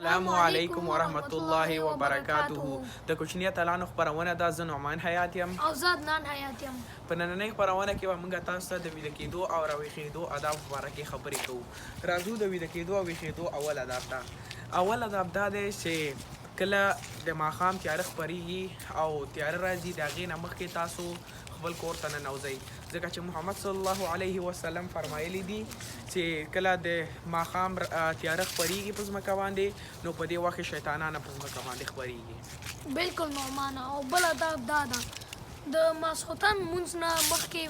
السلام علیکم ورحمت الله وبرکاته. د کوچني اتلانو خپرونه ده. زه نعمان حیات یم. او زه عدنان حیات یم. په نننۍ خپرونه کې به موږ تاسو ته د ویده کېدو او راویښېدو اداب په باره کې خبرې کوو. راځو د ویده کېدو او ویښېدو اول اداب ته. اول اداب دا دی چې کله د ماښام تیاره خپریږي او تیاره راځي، د هغې نه مخکې تاسو خپل کور ته ننوځئ، ځکه چې محمد صلی الله علیه وسلم فرمایلی دي چې کله د ماښام تیاره خپریږي په ځمکه باندې، نو په دې وخت کې شیطانان په ځمکه باندې خپریږي. بالکل نعمانه، او بل اداب دا ده، د ماسخوتن مونځ نه مخکې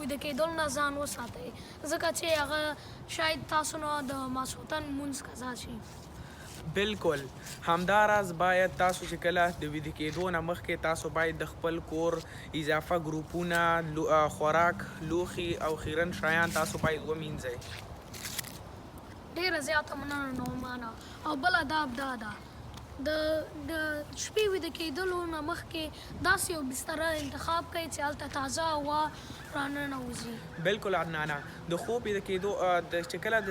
ویده کېدلو نه ځان وساتئ، ځکه چې هغه شاید تاسو نه د ماسخوتن مونځ قضا شي. بلکل، همداراز باید تاسو چې کله د ویده کیدو نه مخکې تاسو باید د خپل کور اضافه ګروپونه، خوراک، لوښي او خیرن شیان تاسو باید ومینځئ. ډیره زیاته مننه نعمانه، او بل اداب دا ده، د د شپې ویده کیدلو نه مخکې داسې یو بستره انتخاب کړئ چې هلته تازه هوا راننوځي. بلکل عدنانه، د خوب ویده کیدو د چې کله د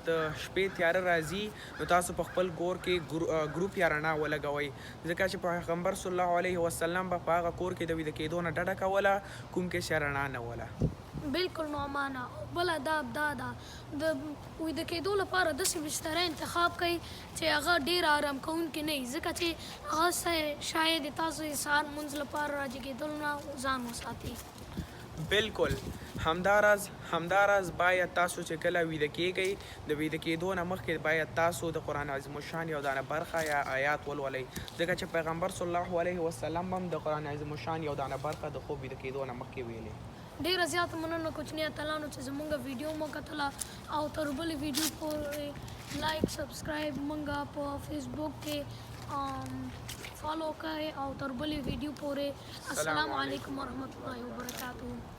د شپې تیاره راځي، نو تاسو په خپل کور کې ګروپ یا رڼا ولګوئ، ځکه چې پیغمبر صلی الله علیه وسلم به په هغه کور کې د ویده کیدو نه ډډه کوله کوم کې چې رڼا نه وله. بلکل نعمانه، او بل اداب دا ده، د ویده کیدو لپاره داسې بستره انتخاب کړئ چې هغه ډیره آرام کوونکې نه وي، ځکه چې هغه شاید تاسو د سهار لمونځ لپاره راجګیدلو نه ځان وساتي. بلکل، همداراز باید تاسو چې کله ویده کیږئ، د ویده کیدو نه مخکې باید تاسو د قرآن عظیم الشان یو دانه برخه یا آیات ولولئ، ځکه چې پیغمبر صلی الله علیه وسلم هم د قرآن عظیم الشان یو دانه برخه د خوب ویده کیدو نه مخکې ویلې. ډیره زیاته مننه کوچني اتلانو چې زمونږ ویډیو مو کتله، او تر بلې ویډیو پورې لایک، سبسکرایب، مونږ په فیسبوک کې فالو کړئ، او تر بلې ویډیو پورې السلام علیکم ورحمت الله وبرکاته.